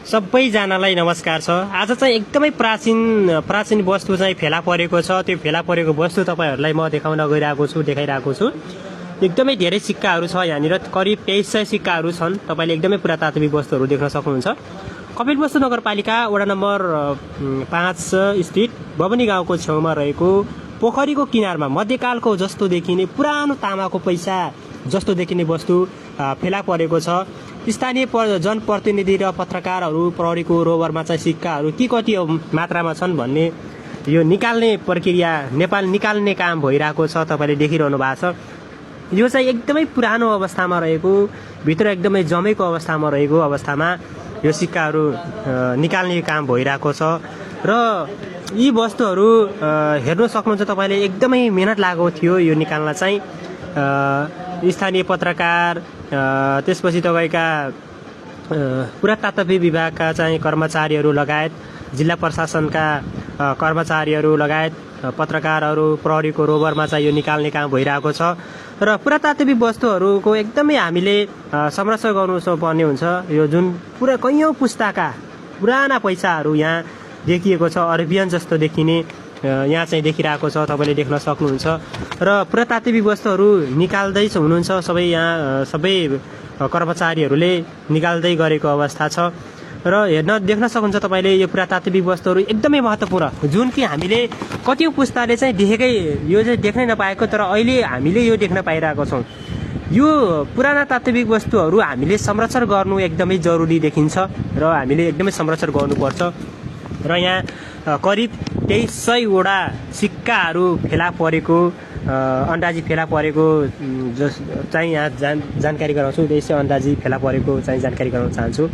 सबैजनालाई नमस्कार छ। आज चाहिँ एकदमै प्राचीन वस्तु चाहिँ फेला परेको छ। त्यो फेला परेको वस्तु तपाईँहरूलाई म देखाइरहेको छु। एकदमै धेरै सिक्काहरू छ यहाँनिर, करिब 2300 सिक्काहरू छन्। तपाईँले एकदमै पुरातात्विक वस्तुहरू देख्न सक्नुहुन्छ। कपिलवस्तु नगरपालिका वडा नम्बर 5 स्थित भवनी गाउँको छेउमा रहेको पोखरीको किनारमा मध्यकालको जस्तो देखिने पुरानो तामाको पैसा जस्तो देखिने वस्तु फेला परेको छ। स्थानीय जनप्रतिनिधि र पत्रकारहरू प्रहरीको रोभरमा चाहिँ सिक्काहरू कति मात्रामा छन् भन्ने यो निकाल्ने प्रक्रिया निकाल्ने काम भइरहेको छ। तपाईँले देखिरहनु भएको छ। यो चाहिँ एकदमै पुरानो अवस्थामा रहेको, भित्र एकदमै जमेको अवस्थामा रहेको अवस्थामा यो सिक्काहरू निकाल्ने काम भइरहेको छ। र यी वस्तुहरू हेर्न सक्नुहुन्छ तपाईँले, एकदमै मेहनत लागेको थियो यो निकाल्न चाहिँ। स्थानीय पत्रकार, त्यसपछि तपाईँका पुरातात्विक विभागका चाहिँ कर्मचारीहरू लगायत जिल्ला प्रशासनका कर्मचारीहरू लगायत पत्रकारहरू प्रहरीको रोभरमा चाहिँ यो निकाल्ने काम भइरहेको छ। र पुरातात्विक वस्तुहरूको एकदमै हामीले संरक्षण गर्नुपर्ने हुन्छ। यो जुन कैयौँ पुस्ताका पुराना पैसाहरू यहाँ देखिएको छ, अरेबियन जस्तो देखिने यहाँ चाहिँ देखिरहेको छ, तपाईँले देख्न सक्नुहुन्छ। र पुरातात्विक वस्तुहरू निकाल्दै हुनुहुन्छ, सबै कर्मचारीहरूले निकाल्दै गरेको अवस्था छ। र देख्न सक्नुहुन्छ तपाईँले यो पुरातात्विक वस्तुहरू एकदमै महत्त्वपूर्ण, जुन कि हामीले कति पुस्ताले चाहिँ यो चाहिँ देख्नै नपाएको, तर अहिले हामीले यो देख्न पाइरहेको छौँ। यो पुराना तात्विक वस्तुहरू हामीले संरक्षण गर्नु एकदमै जरुरी देखिन्छ र हामीले एकदमै संरक्षण गर्नुपर्छ। र यहाँ करिब 2300वटा सिक्काहरू फेला परेको, अन्दाजी फेला परेको चाहिँ यहाँ जानकारी गराउँछु। 2300 अन्दाजी फेला परेको चाहिँ जानकारी गराउन चाहन्छु।